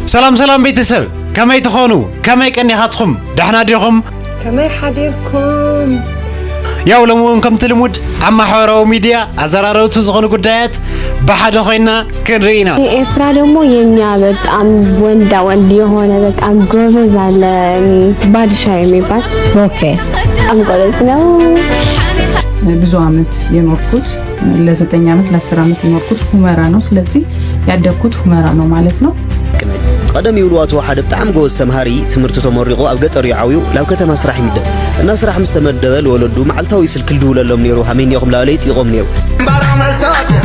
ሰላም ሰላም ቤተሰብ፣ ከመይ ትኾኑ? ከመይ ቀኒኻትኹም? ደሕና ዲኹም? ከመይ ሓዲርኩም? ያው ሎሚ እውን ከምቲ ልሙድ ኣብ ማሕበራዊ ሚድያ ኣዘራረብቲ ዝኾኑ ጉዳያት ብሓደ ኮይና ክንርኢ ኢና። ኤርትራ ደግሞ የኛ በጣም ወንዳ ወንድ የሆነ በጣም ጎበዝ አለ፣ ባድሻ የሚባል። ኦኬ። በጣም ጎበዝ ነው። ብዙ አመት የኖርኩት፣ ለዘጠኝ አመት ለአስር አመት የኖርኩት ሁመራ ነው። ስለዚህ ያደግኩት ሁመራ ነው ማለት ነው። ቀደም ይብልዋ ተወሓደ ብጣዕሚ ጎበዝ ተምሃሪ ትምህርቱ ተመሪቑ ኣብ ገጠር እዩ ዓብዩ ናብ ከተማ ስራሕ ይምደብ እና ስራሕ ምስ ተመደበ ልወለዱ መዓልታዊ ስልኪ ልድውለሎም ነይሩ ሃመይ እኒኦኹም ላበለ ይጥይቖም ነይሩ። እምባራ መስታወት እየ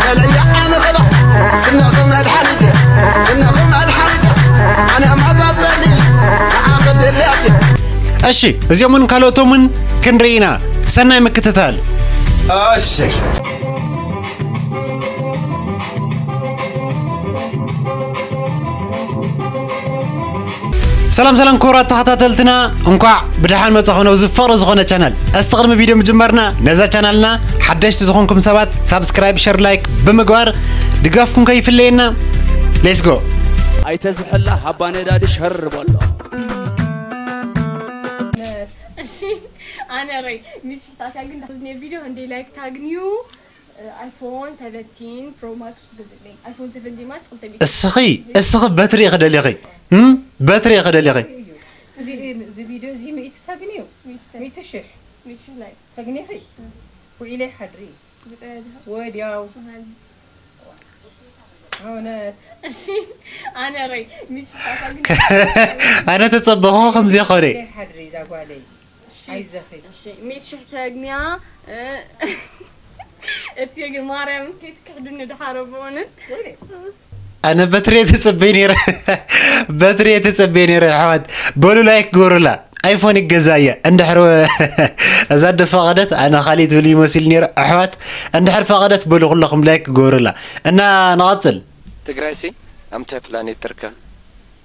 መለያ ዓይኒ ክዳ ስነኹም መድሓኒት እየ ስነኹም መድሓኒት እየ ኣነ ማዛብ ጸሊ ንዓኺ ድልያት እየ እሺ እዚኦምን ካልኦቶምን ክንርኢ ኢና። ሰናይ ምክትታል። እሺ ሰላም ሰላም ክቡራት ተኸታተልትና እንኳዕ ብደሓን መጻኹም ናብዚ ፍቕሪ ዝኾነ ቻናል። እስቲ ቅድሚ ቪድዮ ምጅማርና ነዛ ቻናልና ሓደሽቲ ዝኾንኩም ሰባት ሳብስክራይብ፣ ሸር፣ ላይክ ብምግባር ድጋፍኩም ከይፍለየና። ሌትስ ጎ። ኣይተዝሕላ ሃባ ነዳዲ ሸር በሎ። ኣነ ረይ ሚልሽታትያ ግን ዳስኔ ቪድዮ እንደ ላይክ ታግኒዩ ኣይፎን ሰቨንቲን ፕሮ ማክስ ግዝለይ ኣይፎን ሰቨንቲን ማለት ክልተ ሚእቲ እስኺ እስኺ በትሪ ኢኺ ደሊኺ እም? በትሪ ኢኺ ደሊኺ እዚ ቪድዮ እዚ ሚእቲ ታግኒዩ ሚእቲ ሽሕ ሚልሽላይ ተግኒኺ ውዒለይ ሓድሪ ወዲያው እውነት እሺ ኣነ ረይ ሚልሽታትያ ግን ኣነ ተጸበኹ ከምዚ ኾነ ሓድሪ ዛጓለይ ኣይዘኺ ሚእቲ ሽሕ ተግንያ እቲ ግን ማርያም ከይትክሕድኒ ድሓረ ብእውነት ኣነ በትሪ ተጸበይ ነይረ በትሪ ተጸበይ ነይረ ኣሕዋት በሉ ላይክ ግበሩላ ኣይፎን ይገዛየ እንድሕር እዛ ደፋቐደት ኣነ ካሊእ ትብል ይመስል ነይረ ኣሕዋት እንድሕር ፈቐደት በሉ ኩለኹም ላይክ ግበሩላ እና ንቐጽል ትግራይሲ ኣብ ምንታይ ፕላኔት ትርከብ?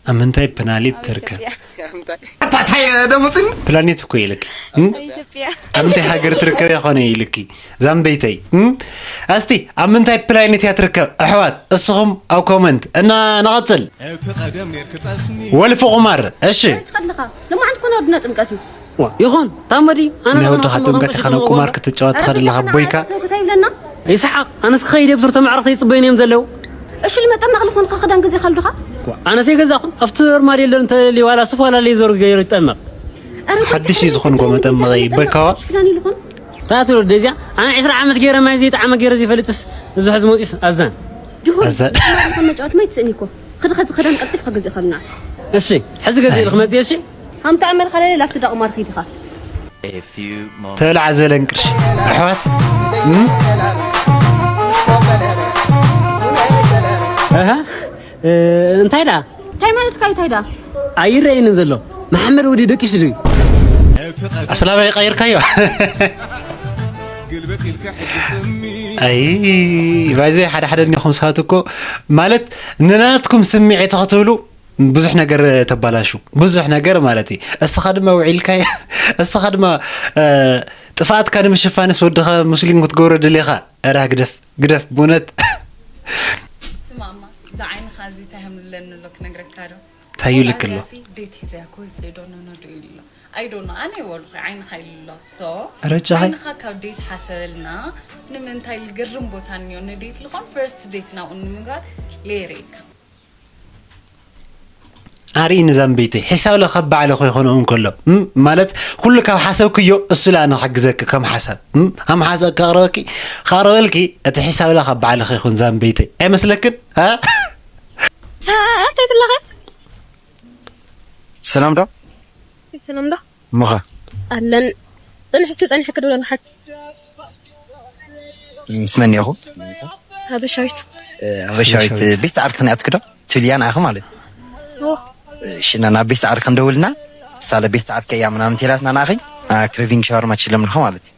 ኣብ ምንታይ ፕላኔት ትርከብ? ኣብ ምንታይ? እንታይ ደመፅን ፕላኔት እኮ ኢልክ እም? ኢትዮጵያ ኣብ ምንታይ ሃገር ትርከብ ይኾነ ኢልኪ ዛምበይተይ እም? እስቲ ኣብ ምንታይ ፕላኔት እያ ትርከብ ኣሕዋት እስኹም ኣብ ኮመንት እና ንቐፅል እቲ ቀደም ኔርክ ጠስሚ ወልፊ ቁማር እሺ ትኸድልኻ ልማዓንቲ ኮነ ወድና ጥምቀት እዩ ይኹን ታመዲ ኣነ ናይ ወድኻ ጥምቀት ኢኻ ናብ ቁማር ክትጫወት ትኸድልኻ ቦይካ ሰው ክታይ ይብለና ይስሓቕ ኣነስ ክኸይድ እየ ብሱር ተማዕረኽቲ ይፅበዩን እዮም ዘለዉ እሺ ልመጠመቕ ልኾንካ ክዳን ግዜ ከልዱኻ ኣነስ የገዛኹን ኣብቲ ርማድ የለን እንተልዩ ዋላ ሱፍ ዋላ ሌዘር ገይሩ ይጠመቕ ሓድሽ እዩ ዝኾንኮ መጠመቐ ይበካዋ ሽክዳን ይልኾን ታትሎ ደዚያ ኣነ ዕስራ ዓመት ገይረ ማይ ዘይጠዓመ ገይረ ዘይፈልጥስ እዚ ሕዚ መፂስ ኣዛን ጅሆን ኣዛ- ዝኾን መጫወት ማይ ትስእን ይኮ ኸዚ ኸዚ ክዳን ቀልጢፍካ ግዜ ከልና እሺ ሕዚ ገዜ ኢሉ ክመፅእ እሺ ሃምታ ኣመልካ ለለ ላፍቲ ዳቕማር ኺድኻ ተብላዓ ዝበለን ቅርሺ ኣሕዋት እም? ኣሃ፣ እ፣ እንታይ ደኣ እንታይ ማለት ካይ እንታይ ዳ ኣይረኣየንን ዘሎ መሓመድ ወዲ ደቂሱ ድዩ ኣስላማይ ቀይርካዮ ኣይ ባይዘ ሓደ ሓደ እኒኹም ሰባት እኮ ማለት ንናትኩም ስምዒት ክትብሉ ብዙሕ ነገር ተባላሹ ብዙሕ ነገር ማለት እዩ እስኻ ድማ ውዒልካ እስኻ ድማ እ፣ ጥፍኣትካ ንምሽፋንስ ወድኻ ሙስሊም ክትገብሮ ደሊኻ እራ ግደፍ ግደፍ ብእውነት ስማማ እዛ ዓይንኻ እዚ እንታይ ከምልለኒ ኣሎ ክነግረካ ዶ እንታይ ይብለኪ ኣሎ ዴት ሒዘያ እኮ ይፅእዶ ነነዶ ኢሉ ኣሎ ኣይዶኖ ኣነ ይበልኹ ዓይንኻ ኢሉ ኣሎ ሶ ረጃኺ ዓይንኻ ካብ ዴት ሓሰበልና ንምንታይ ልግርም ቦታ እኒኦ ንዴት ልኾን ፈርስት ዴት ናብኡ ንምግባር ሌሬካ ኣርኢ ንዛንበይተይ ሒሳብ ለኸብ ባዕለ ኮይኮነ እውን ከሎ እም? ማለት ኩሉ ካብ ሓሰብክዮ እሱ ለኣ ንክሕግዘኪ ከም ሓሳብ እም? ከም ሓሳብ ከቕረበኪ ከቕረበልኪ እቲ ሒሳብ ለኸብ ባዕለ ከይኮን ዛንበይተይ ኣይመስለክን እ? እንታይ ትለኸ ሰላም ዶ ሰላም ዶ ምኻ ኣለን ፅንሕቲ ፀኒሐ ክድውለልካ ምስ መን ኢኹ ሃበሻዊት ኣበሻዊት ቤት ዓርክን ኣትክዶ ትብልያ ንኣኺ ማለት እዩ ሽና ናብ ቤት ዓርክን ደውልና ሳለ ቤት ዓርከ እያ ምናምን ቴላትና ንኣኺ ክሪቪንግ ሻወር ማችለምልኹ ማለት እዩ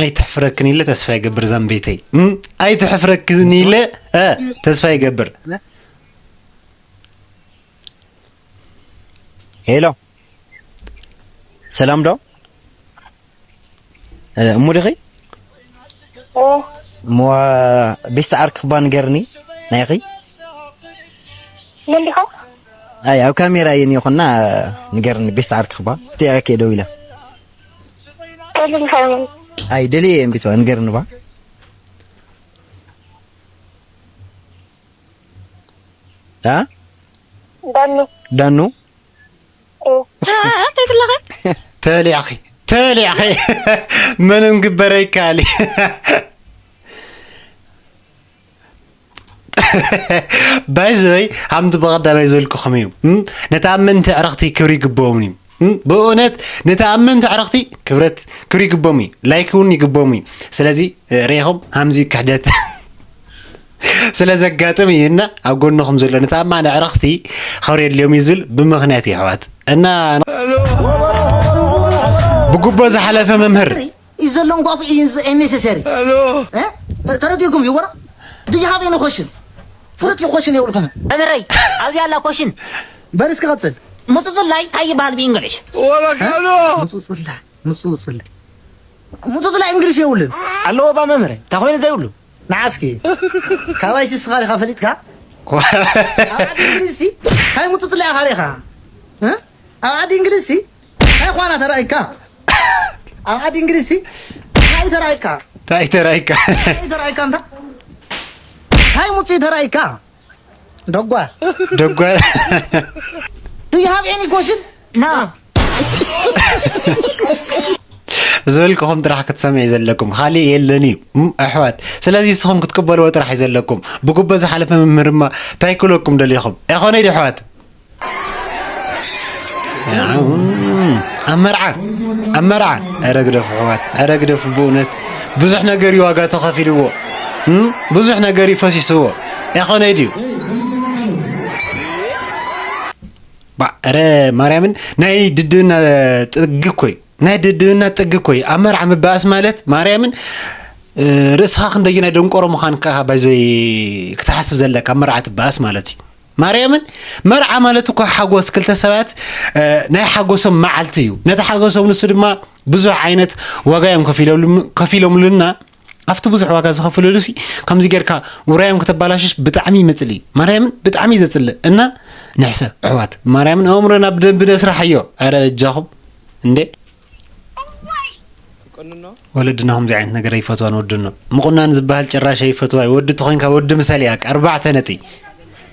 ኣይትሕፍረክን ኢለ ተስፋ ይገብር ዛንበይተይ እም? ኣይትሕፍረክን ኢለ እ፣ ተስፋ ይገብር ሄሎ ሰላም ዶ እሙ ዲኺ እሞ ቤት ዓርኪ ክባ ንገርኒ ናይኺ መን ዲኻ? ኣይ ኣብ ካሜራ እየ እኒኹና። ንገርኒ ቤስት ዓርክኽባ እቲኣ ከ ደው ኢላ። ከልልኻ ምን? ኣይ ደልየ እየ እምቢትዋ ንገርንባ። ኣ ዳኑ። ዳኑ። እንታይ ትለኸ? ተበሊዕኺ፣ ተበሊዕኺ። ምንም ግበረ ይከኣል እዩ። ባይዘወይ ሃምቲ ብቐዳማይ ዝበልኩኹም እዩ። እም፣ ነቲ ኣመንቲ ዕረኽቲ ክብሪ ይግብኦም እዩ። እም፣ ብእውነት ነቲ ኣመንቲ ዕረኽቲ ክብረት ክብሪ ይግብኦም እዩ። ላይክ እውን ይግብኦም እዩ። ስለዚ ርኢኹም ሃምዚ ክሕደት ስለ ዘጋጥም እዩ እና ኣብ ጎንኹም ዘሎ ነቲ ኣማኒ ዕረኽቲ ክብሪ የድልዮም እዩ ዝብል ብምኽንያት እዩ ኣሕዋት። እና ብጉቦ ዝሓለፈ መምህር እዩ ዘሎ እንኳ ፊ ኢንዝ ኤኔሴሰሪ ተረዲእኩም እዩ ወራ ድዩ ሃበ ነው ኮሽን ፍሉጥ እዩ ኮሽን የብልኩም መምህረይ። ኣብዚ ኣላ ኮሽን። በል እስኪ ቀጽል። ምጽጽላይ እንታይ ይበሃል ብእንግሊሽ? ወበካሎ። ምጽጽላይ ምጽጽላይ ምጽጽላይ እንግሊሽ የብልን። ኣለዎ ባ መምህረ እንታይ ኮይኑ ዘይብሉ? ንዓ እስኪ ካባይ ሲስኻ ዲኻ ፈሊጥካ? ኣብ ዓዲ እንግሊዝ ሲ እንታይ ምጽጽላይ ኢኻ ሪኻ? እ? ኣብ ዓዲ እንግሊዝ ሲ እንታይ ኳና ተራእይካ? ኣብ ዓዲ እንግሊዝ ሲ እንታይ ተራእይካ? እንታይ ተራእይካ? እንታይ ተራእይካ እንታ? እንታይ ሙጽኢ ተራእይካ? ደጓ ደጓ Do you have any question? No. ዝበልኩኹም ጥራሕ ክትሰምዑ ዘለኩም፣ ካሊእ የለን እዩ። እም፣ ኣሕዋት፣ ስለዚ ንስኹም ክትቅበልዎ ጥራሕ እዩ ዘለኩም። ብጉቦ ዝሓለፈ መምህርማ እንታይ ክብለኩም ደሊኹም? ኣይኮነይ ድዩ ኣሕዋት? ኣብ መርዓ፣ ኣብ መርዓ፣ ኧረ ግደፉ ኣሕዋት፣ ኧረ ግደፉ ብእውነት። ብዙሕ ነገር እዩ ዋጋ ተኸፊልዎ። እም፣ ብዙሕ ነገር እዩ ፈሲስዎ። ኣይኮነይ ድዩ? ባ-፣ ኧረ ማርያምን ናይ ድድብና ጥጊ እኮ እዩ። ናይ ድድብና ጥጊ እኮ እዩ። ኣብ መርዓ ምባኣስ ማለት ማርያምን፣ እ፣ ርእስኻ ክንደየናይ ደንቆሮ ምዃንካ ባይዘወይ ክትሓስብ ዘለካ ኣብ መርዓ ትባኣስ ማለት እዩ። ማርያምን መርዓ ማለት እኮ ሓጎስ ክልተ ሰባት፣ እ፣ ናይ ሓጎሶም መዓልቲ እዩ። ነቲ ሓጎሶም ንሱ ድማ ብዙሕ ዓይነት ዋጋ እዮም ከፊሎምሉ-፣ ከፊሎምሉና። ኣብቲ ብዙሕ ዋጋ ዝኸፍልሉ ሲ ከምዚ ጌርካ ውራዮም ከተባላሽሽ ብጣዕሚ እዩ መጽልኢ። ማርያምን ብጣዕሚ እዩ ዘጽልእ። እና ንሕሰብ ኣሕዋት፣ ማርያምን ኣእምሮና ብደንቢ ነስርሓዮ። ኣረ በጃኹም እንዴ። ወለድና ከምዚ ዓይነት ነገር ኣይፈትዋን ወድኖ። ምቑናን ዝበሃል ጭራሽ ኣይፈትዋይ። ወዲ ተኾይንካ ወዲ ምሰል እያ። ኣርባዕተ ነጥቢ።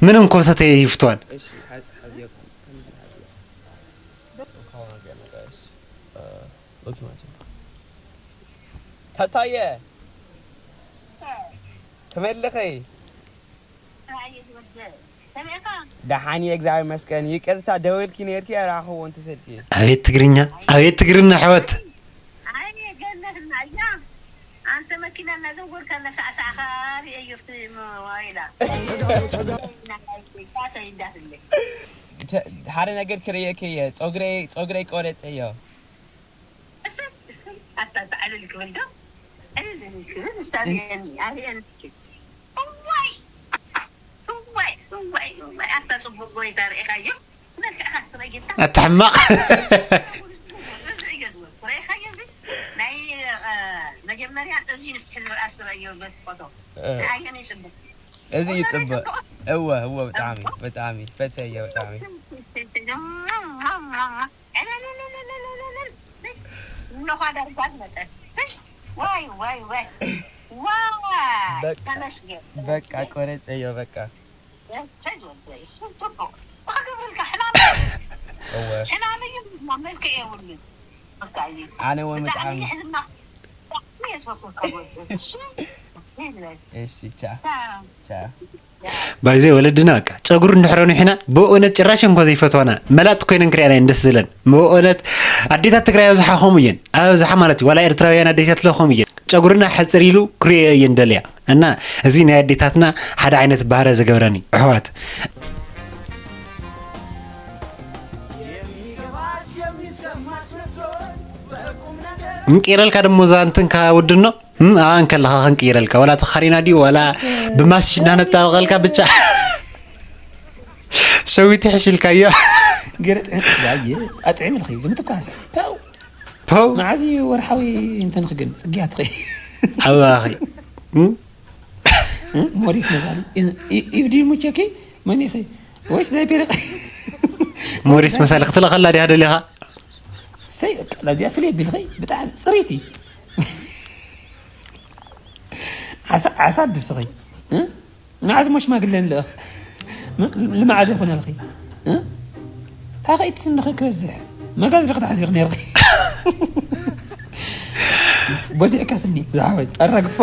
ምንም ኮተት ኣይፍትዋን። ሎኪ ማለት እዩ። ታታየ፣ ከመይ ኣለኺ? ኣየ ዝወደ፣ ከመይ ኢኻ? ደሓን እየ፣ እግዚኣብሔር ይመስገን። ይቅርታ፣ ደዊልኪ ነይርኪ፣ ኣይረኣኽዎን እቲ ስልኪ። ኣቤት ትግርኛ፣ ኣቤት ትግርኛ ኣሕዋት። ኣየ ገነትና እያ። ኣንተ መኪና እናዘወርካ እናሳዕሳዕካ ርእየዮ ኣብቲ ሞባይላ። ሰይዳትለይ። ተ-፣ ሓደ ነገር ክርእየኪ እየ። ጸጉረይ፣ ጸጉረይ ቆረጸዮ። እሰይ፣ እሰይ፣ ኣታ፣ ኣታ፣ ዕልል ክብል ዶ? ዕልል ክብል፣ እስታ ርእየኒ፣ ኣርእየኒ። እዋይ፣ እዋይ፣ እዋይ፣ እዋይ፣ ኣታ፣ ጽቡቕ ጎይታ ርኢኻዮ? መልክዕካ ስረ ጌርካ። ኣታ ሕማቕ። እዚ እዮ ዝበልኩ። ርኢኻዮ እዚ? ናይ፣ እ፣ መጀመርያ እዚ ንስሒ ዝረኣ ስረ እዮ በቲ ፎቶ። እ። ኣየነይ ጽቡቕ? እዚ እዩ ጽቡቕ። እወ፣ እወ፣ ብጣዕሚ፣ ብጣዕሚ፣ ፈተዮ፣ ብጣዕሚ። ዕለለለለለለለለ። እነኳ ዳርጋ ዝመጸት። ዋይ፣ ዋይ፣ ዋይ። ዋይ፣ በቃ፣ ተመስገን፣ በቃ፣ ተመስገን። ቆረጸዮ፣ በቃ። እሰይ ዝወደይ፣ እሱ ጽቡቕ። ክገብረልካ ሕማም እዩ። እወ። ሕማም እዩ፣ መልክዕ የብሉን። በቃ እዩ። ኣነ እውን ብጣዕሚ ብጣዕሚ። የሕዝና። ብጣዕሚ እየ ዝፈትወካ ዝወደይ። እሱ ይበል። እሺ፣ ቻ። ቻ። ቻ። ባይዘይ ወለድና በቃ ጸጉሪ እንድሕረ ንሕና ብእውነት ጭራሽ እንኳ ዘይፈትዋና መላጥ ኮይነን ክሪኣና እየን ደስ ዝለን። ብእውነት ኣዴታት ትግራይ ኣብዝሓ ከምኡ እየን። ኣብዝሓ ማለት እዩ። ዋላ ኤርትራውያን ኣዴታት ለ ከምኡ እየን። ጸጉርና ሕጽር ኢሉ ክሪኦ እየን ደልያ። እና እዚ ናይ ኣዴታትና ሓደ ዓይነት ባህረ ዝገብረኒ ኣሕዋት። እንቅይረልካ ደሞ እዛ እንትንካ ወድኖ፣ እም፣ ኣብኣ እንከለኻ ክንቅይረልካ። ዋላ ተኻሪና ድዩ፣ ዋላ ብማስሽ እንዳነጣበቐልካ ብቻ። ሸዊት ይሕሽልካዮ። ገይረ ጥዕም-፣ ዋየ፣ ኣጥዕምልኺ፣ ዝምትኳስ። ፓው። ፓው። መዓዝ እዩ ወርሓዊ እንተንኺ ግን፣ ጽግያትኺ? ኣባኺ። እም? እም? ሞሪስ መሳሊ። ኢ-፣ ኢ-፣ ኢቭዲ ሙቸኪ፣ መን ኢኺ? ወይስ ናይ ፔሬ ሞሪስ መሳሊ ክትለኸላ ዲኻ ደሊኻ? ሰይ በቃ ላዚኣ ፍልይ ቢልኸይ ብጣዕሚ ፅሪት እዩ። ዓሳ ዓሳ ድስኸይ መዓዝ ሞ ሽማግለ ንልእኽ? ልመዓዝ ይኹነልኺ? ታኸይት ስንኺ ክበዝሕ መጋዝ ዶ ክትሓዚኽ ነርኺ? በዚሕካ ስኒ ዝሓወይ ኣራግፎ።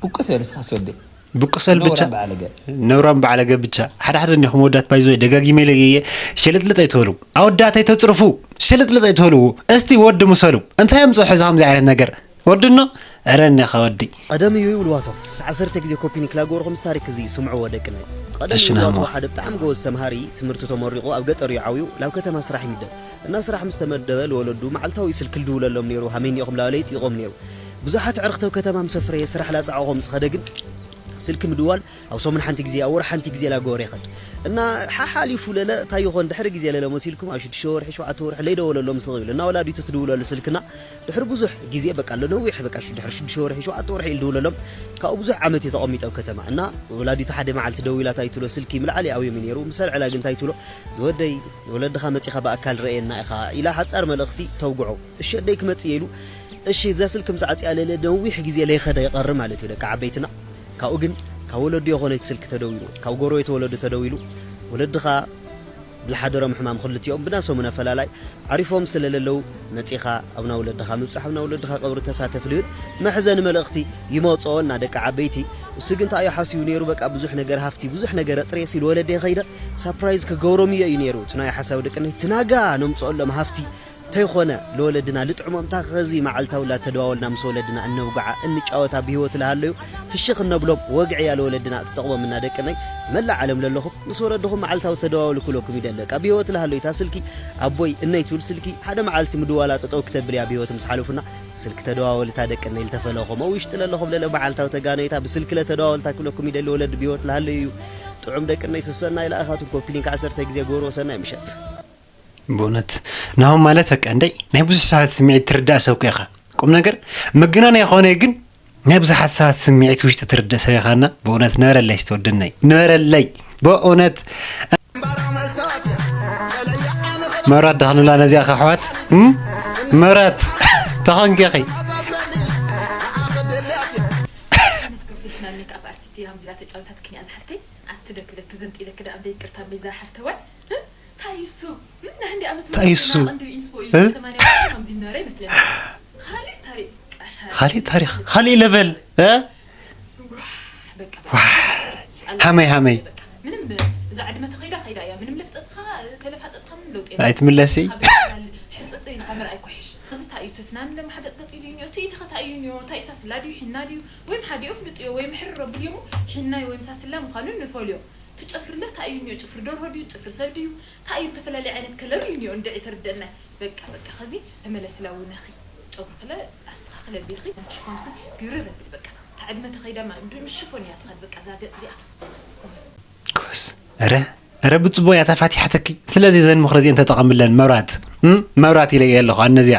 ብቁስ በል እስኻ ስወደይ። ብቁሰል ብቻ ነውራም በዓለገ ብቻ ሓደ ሓደ እኒኹም ወዳት ባይዞ ደጋጊመ ኢለ እየ። ሽልጥልጥ ኣይትበሉ ኣወዳት ኣይተፅርፉ። ሽልጥልጥ ኣይትበሉ። እስቲ ወዲ ምሰሉ። እንታይ ኣምፅኦ ሕዚ ከምዚ ዓይነት ነገር ወድኖ? እረ እኒኻ ወዲ። ቀደም እዩ ይብልዋቶም። ዓሰርተ ግዜ ኮፒ ንክላጎርኹም ታሪክ እዚ ስምዕዎ ደቅነይ። ቀደም እሺ፣ ናሞ። ይብልዋቶም ሓደ ብጣዕሚ ጎበዝ ተምሃሪ ትምህርቱ ተመሪቑ ኣብ ገጠር እዩ ዓብዩ ናብ ከተማ ስራሕ ይምደብ። እና ስራሕ ምስ ተመደበ ልወለዱ መዓልታዊ ስልክ ልድውለሎም ነይሩ ሃመይ ኒኦም ላበለ ይጥይቖም ነይሩ። ብዙሓት ዕርክተው ከተማ ምስ ኣፍረየ ስራሕ ላፃዕቖም ምስ ኸደ ግን ስልክ ምድዋል ኣብ ሰሙን ሓንቲ ግዜ ኣብ ወርሒ ሓንቲ ግዜ ላገበረ ይኸድ እና ሓሓሊፉ ለለ እንታይ ይኾን ድሕሪ ግዜ ለለ መሲልኩም ኣብ ሽዱሽተ ወርሒ ሸውዓተ ወርሒ ለይደወለሎም ስቕ ይብል እና ወላዲቱ ትድውለሉ ስልክና ድሕሪ ብዙሕ ግዜ በቃ ኣሎ ነዊሕ በቃ ሽ- ድሕሪ ሽዱሽተ ወርሒ ሸውዓተ ወርሒ ኢሉ ድውለሎም ካብኡ ብዙሕ ዓመት እዩ ተቐሚጠ ኣብ ከተማ እና ወላዲቱ ሓደ መዓልቲ ደዊላ እንታይ ትብሎ ስልኪ ምልዓል ይኣብዮም እዩ ነይሩ ምስ ኣልዕላ ግን እንታይ ትብሎ ዝወደይ ወለድኻ መፂኻ ብኣካል ረእየና ኢኻ ኢላ ሓፃር መልእኽቲ ተውግዖ እሺ ኣደይ ክመፅእ ኢሉ እሺ እዛ ስልኪ ምስ ዓፅያ ለለ ነዊሕ ግዜ ለይኸደ ይቐሪ ማለት እዩ ደቂ ዓበይትና ካብኡ ግን ካብ ወለዱ የኾነ እቲ ስልኪ ተደዊሉ ካብ ጎረቤት ወለዱ ተደዊሉ ወለድኻ ብልሓደሮም ሕማም ክልቲኦም ብናሶም ነፈላላይ ዓሪፎም ስለለለዉ መፂኻ ኣብና ወለድኻ ምብፃሕ ኣብና ወለድኻ ቀብሪ ተሳተፍ ልብል መሕዘኒ መልእኽቲ ይመፅኦ እና ደቂ ዓበይቲ እሱ ግን እንታይ እዩ ሓስዩ ነይሩ በቃ ብዙሕ ነገር ሃፍቲ ብዙሕ ነገር ኣጥርየ ሲል ወለደ ከይደ ሳፕራይዝ ክገብሮም እየ እዩ ነይሩ እቲ ናይ ሓሳብ ደቂ ትናጋ ነምፅኦሎም ሃፍቲ ተይኾነ ለወለድና ልጥዕሞም ታኸዚ መዓልታዊ ላተደዋወልና ምስ ወለድና እነውግዓ እንጫወታ ብህይወት ልሃለዩ ፍሽኽ እነብሎም ወግዕያ ለወለድና ትጠቕሞም እና ደቅነይ መላእ ዓለም ለለኹም ምስ ወለድኹም መዓልታዊ ተደዋወሉ ክብለኩም ይደሊ በቃ ብህይወት ልሃለዩ እታ ስልኪ ኣቦይ እነይ ትብል ስልኪ ሓደ መዓልቲ ምድዋላ ጠጠው ክተብል እያ ብህይወት ምስ ሓለፉና ስልኪ ተደዋወሉ እታ ደቅነይ ልተፈለኹም ኣብ ውሽጢ ለለኹም ለለ መዓልታዊ ተጋነይታ ብስልኪ ለተደዋወልታ ክብለኩም ይደሊ ወለድ ብህይወት ልሃለዩ እዩ ጥዑም ደቅነይ ስሰና ኢላ ኢኻትኩም ኮፒሊንክ ዓሰርተ ግዜ ጎሮ ሰናይ ምሸት ብእውነት ናሆም ማለት በቃ እንደይ ናይ ብዙሕ ሰባት ስምዒት ትርዳእ ሰብ እኮ ኢኻ ቁም ነገር መገናና የኾነ ግን ናይ ብዙሓት ሰባት ስምዒት ውሽጢ ትርዳእ ሰብ ኢኻና ብእውነት ነበረለይ ስተወድነይ ነበረለይ ብእውነት መብራት ዳኽኑላ ነዚኣ ከሕዋት መብራት ተኸንኪኺ ፕሮፌሽናል ሜክኣፕ ኣርቲስት እያ ከምዚላ ተጫውታት ክኒያ ዝሓፍተይ ኣቲ ደክ ደክ ዘንጢለክ ደኣ እምበይ ይቅርታ እምበይ ዝሓፍተዋይ እንታይ እዩ እሱ ናይ ህንዲ ዓመት እንታይ እዩ እሱ? ቀንዲ ኢንስፖ እዩ እ? ሰማንያ ዓመት ከምዚ ነበረ ይመስለኒ ካሊእ ታሪክ ቃሻ ካሊእ ታሪክ ካሊእ ለቨል እ? በቃ ሃመይ ሃመይ በቃ ምንም እዛ ዕድመ ተኸይዳ ከይዳ እያ ምንም ለፍፀጥካ ተለፋጠጥካ ምንም ለውጢ የለን። ኣይትምለሲ ካብ ዝበሃል ሕፅፅ ኢልካ ምርኣይ ኩሕሽ እዚ እንታይ እዩ እቲ ስናን ለማሓገጥ ገፂሉ እዩ እኒኦ እቲ ኢልኻ እንታይ እዩ እኒኦ እንታይ እዩ ሳስላ ድዩ ሒና ድዩ ወይም ሓዲኡ ፍልጥዮ ወይም ሕርር ኣብልዮ እሞ ሒናይ ወይም ሳስላ ምዃኑ ንፈልዮ እቲ ጨፍሪ ለ እንታይ እዩ እኒኦ ጭፍሪ ደርሆ ድዩ ጭፍሪ ሰብ ድዩ እንታይ እዩ ዝተፈላለየ ዓይነት ከለር እዩ እኒኦ እንድዒ ተርደአናይ በቃ በቃ ኸዚ ተመለስላ ውነኺ ጨጉሪ ከለ ኣስተኻኽለ ቤኺ ሽፋንኪ ግርር ኣብል በቃ እታ ዕድመ ተኸይዳ ማ እንዱ ምስ ሽፎን እያ ትኸድ በቃ እዛ ገፅ እዚኣ ጎበዝ ጎበዝ ረ ረ ብፅቡቅ እያ ተፋቲሓተኪ ስለዚ ዘን ምኽሪ እዚአን ተጠቐምለን መብራት እም? መብራት ኢለ እየ ኣለኹ ኣነዚኣ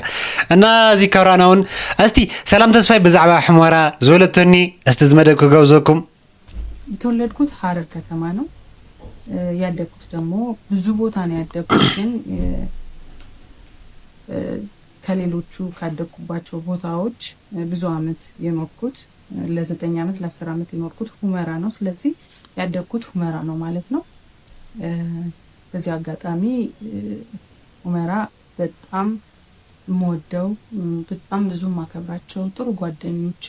እና እዚ ከብራና እውን እስቲ ሰላም ተስፋይ ብዛዕባ ሕሞራ ዝበለቶኒ እስቲ ዝመደብ ክገብዘኩም የተወለድኩት ሀረር ከተማ ነው። ያደግኩት ደግሞ ብዙ ቦታ ነው ያደግኩት፣ ግን ከሌሎቹ ካደግኩባቸው ቦታዎች ብዙ አመት የኖርኩት ለዘጠኝ አመት ለአስር አመት የኖርኩት ሁመራ ነው። ስለዚህ ያደግኩት ሁመራ ነው ማለት ነው። በዚህ አጋጣሚ ሁመራ በጣም የምወደው በጣም ብዙ የማከብራቸው ጥሩ ጓደኞቼ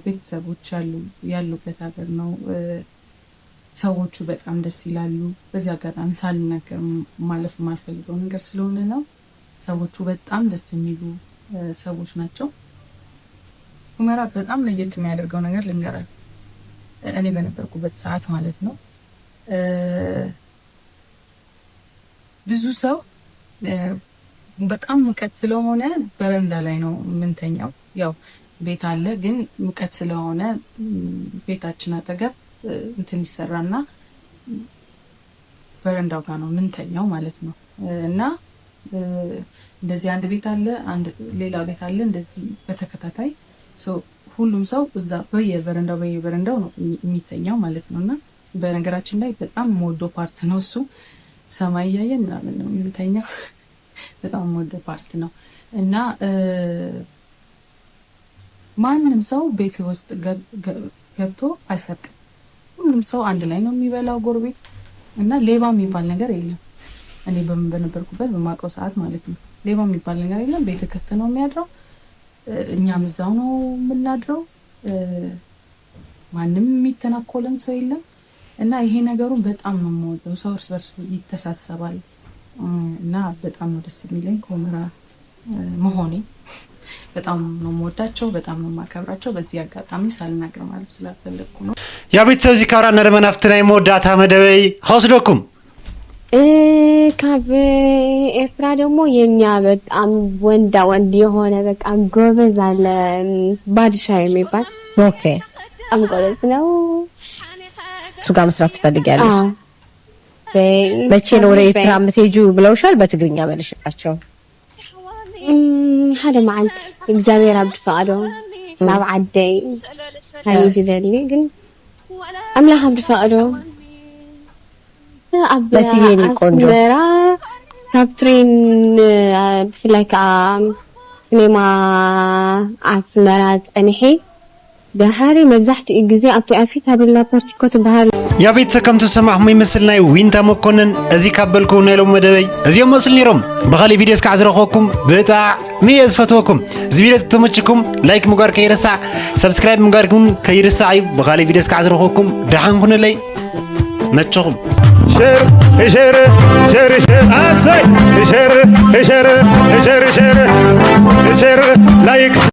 ቤተሰቦች ያሉ ያሉበት ሀገር ነው። ሰዎቹ በጣም ደስ ይላሉ። በዚህ አጋጣሚ ሳልናገር ማለፍ የማልፈልገው ነገር ስለሆነ ነው። ሰዎቹ በጣም ደስ የሚሉ ሰዎች ናቸው። ሁመራ በጣም ለየት የሚያደርገው ነገር ልንገራችሁ። እኔ በነበርኩበት ሰዓት ማለት ነው ብዙ ሰው በጣም ሙቀት ስለሆነ በረንዳ ላይ ነው የምንተኛው። ያው ቤት አለ፣ ግን ሙቀት ስለሆነ ቤታችን አጠገብ እንትን ይሰራና በረንዳው ጋር ነው የምንተኛው ማለት ነው። እና እንደዚህ አንድ ቤት አለ፣ አንድ ሌላ ቤት አለ። እንደዚህ በተከታታይ so ሁሉም ሰው እዛ በየበረንዳው በየበረንዳው ነው የሚ- የሚተኛው ማለት ነው። እና በነገራችን ላይ በጣም የምወደው ፓርት ነው እሱ። ሰማይ እያየን ምናምን ነው የምንተኛው። በጣም የምወደው ፓርት ነው። እና እ፣ ማንም ሰው ቤት ውስጥ ገብ- ገ- ገብቶ አይሰርቅም። ሁሉም ሰው አንድ ላይ ነው የሚበላው ጎረቤት። እና ሌባ የሚባል ነገር የለም። እኔ በም- በነበርኩበት በማውቀው ሰዓት ማለት ነው። ሌባ የሚባል ነገር የለም። ቤት ክፍት ነው የሚያድረው። እ፣ እኛም እዛው ነው የምናድረው። እ፣ ማንም የሚተናኮለን ሰው የለም። እና ይሄ ነገሩን በጣም ነው የምወደው። ሰው እርስ በርሱ ይተሳሰባል። እ፣ እና በጣም ነው ደስ የሚለኝ ከሁመራ እ፣ መሆኔ። በጣም ነው የምወዳቸው፣ በጣም ነው የማከብራቸው። በዚህ አጋጣሚ ሳልናገር ማለት ስላልፈለግኩ ነው። ያው ቤተሰብ፣ እዚ ካብራ ነደመና ኣብቲ ናይ መወዳእታ መደበይ ከወስደኩም። እ፣ ካብ ኤርትራ ደግሞ የኛ በጣም ወንዳ ወንድ የሆነ በቃ ጎበዝ አለ፣ እም፣ ባድሻ የሚባል ኦኬ፣ በጣም ጎበዝ ነው። እሱ ጋር መስራት ትፈልጊያለሽ? አዎ። በይ- መቼ ነው ወደ በይ- ኤርትራ የምትሄጂው ብለውሻል? በትግርኛ መልሽላቸው። እም፣ ሓደ መዓልቲ እግዚኣብሔር ኣብ ዝፈቐዶ ናብ ዓደይ ሃኒ ዝደሊ ግን ኣምላኽ ኣብ ዝፈቐዶ ኣብ በስዬ የኔ ቆንጆ። ኣስመራ ካብ ትሬን፣ እ፣ ብፍላይ ከዓ ክኔማ ኣስመራ ፀኒሐ ድሓሪ መብዛሕትኡ ግዜ ኣብቲ ኣፊት ኣበላ ፖርቲኮ ትበሃል። ያ ቤተሰብ፣ ከምቲ ዝሰማዕኹም ይመስል ናይ ዊንታ መኮንን። እዚ ካብ በልኩ ናይ ሎም መደበይ እዚኦም መስል ነይሮም። ብኻሊእ ቪድዮ እስካዕ ዝረኸብኩም ብጣዕሚ እየ ዝፈትወኩም። እዚ ቪድዮ ተመችኩም ላይክ ምግባር ከይረሳዕ፣ ሰብስክራይብ ምግባር እውን ከይረሳዕ እዩ። ብኻሊእ ቪድዮ እስካዕ ዝረኸብኩም ደሓን ኩኑለይ። መቸኹም። ሸር ሸር ሸር ሸር ኣሰይ ሸር ሸር ሸር ሸር ሸር ላይክ